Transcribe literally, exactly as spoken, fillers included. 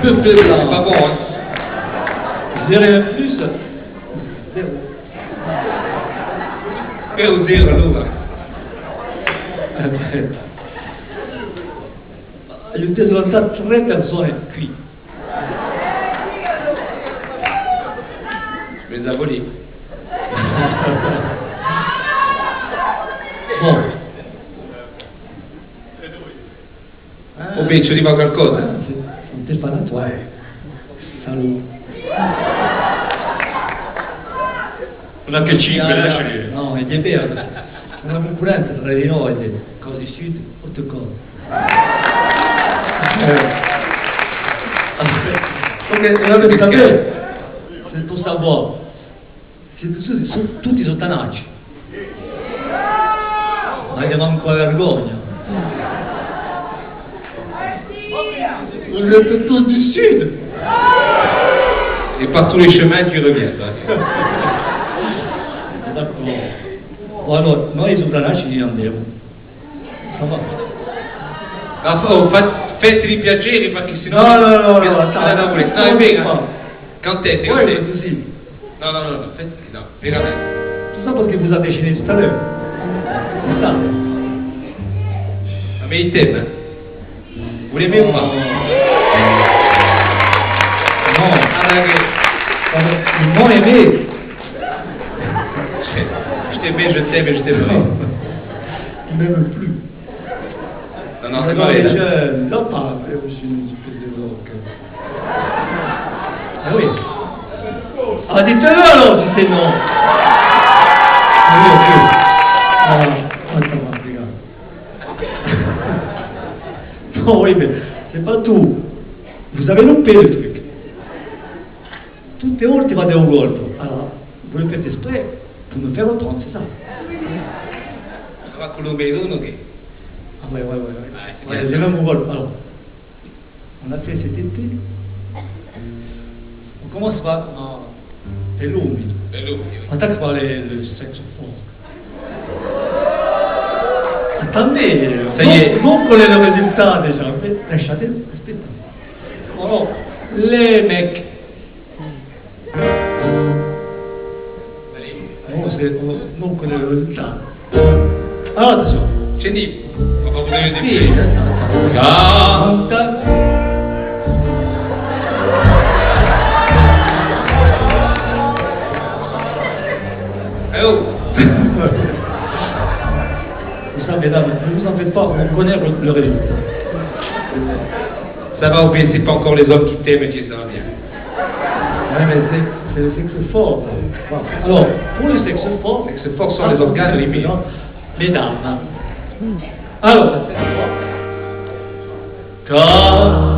C'est pas bon, hein. Zéro plus, zéro. Zéro, zéro, allora. Aghju intesu cantà trè persone quì. Mes amis. Bon. Ah. O bè, ci vole à dì qualcosa? Ah, sì, un telefonato, eh. Salutu. Ùn hè chè cinque, ah, lascia lì. Nò, hè vera. Una cuncurrenza trà di noi, Corse du Sud, Haute-Corse. Eh. Perchè, eh, avete da sapè, c'est pour savoir. Siete tutti, tutti suttanacci. Ma chì mancu a vergogna. Vous êtes tous du Sud. Et par tous les chemins, tu reviens, là. D'accordu. Bon, allora, noi suttanacci ci andemu. Ça va. Ma fà-, fà-, fate i piaceri, perchè sinnò... Nò, nò, nò, nò, attends. Dai, bè. Cantete, cantete. Nò, nò, nò, nò, fate, nò, veramente. Tout ça parce que vous avez déjeuné tout à l'heure. C'est ça. Ma mettite, eh. Vous l'aimez ou pas ? Nò. Ah, d'accord. Ils m'ont aimé. Je t'aimais, je t'aime et je t'aimerai. Ils m'aiment plus. Nò, nò, c'est vrai, là. Je ne dois pas, euh, je suis une espèce de rock. Ah oui. Ah, dites-le alors, si c'est non. Ah oui, ok. Ah, attends, regarde. Non, oui, mais c'est pas tout. Vous avez loupé le truc. Tutte e volte fate un colpu. Alors, vous le faites exprès pour me faire reprendre, c'est ça ? Ah, ma quellu megliu, nò, chì... Ah, ouais, ouais, ouais, ouais. Ah, c'est bien. Ouais, c'est le même colpu. Alors, on a fait cet été. On commence par, euh, Bellumi. Bellumi, oui. On attaque par les, le saxophone. Attendez, ça y est. Bon, bon, qual hè le résultat déjà ? Lasciate, aspetta. Oh, les mecs. Allez. Oh, c'est, oh, non, qual hè le résultat ? Alors, attention. Jenny, on va vous donner des... Sì, canta. Eh oh. Vous savez, là, ne vous en faites pas, on connaît le, le résultat. Ça va, ou bè, c'est pas encore les hommes qui t'aiment, tu sens bien. Ouais, mais c'est, c'est le saxophone. Bon. Alors, pour le saxophone, saxophone sont les organes, les... Non, mesdames. Alors, ça fait trois. Quand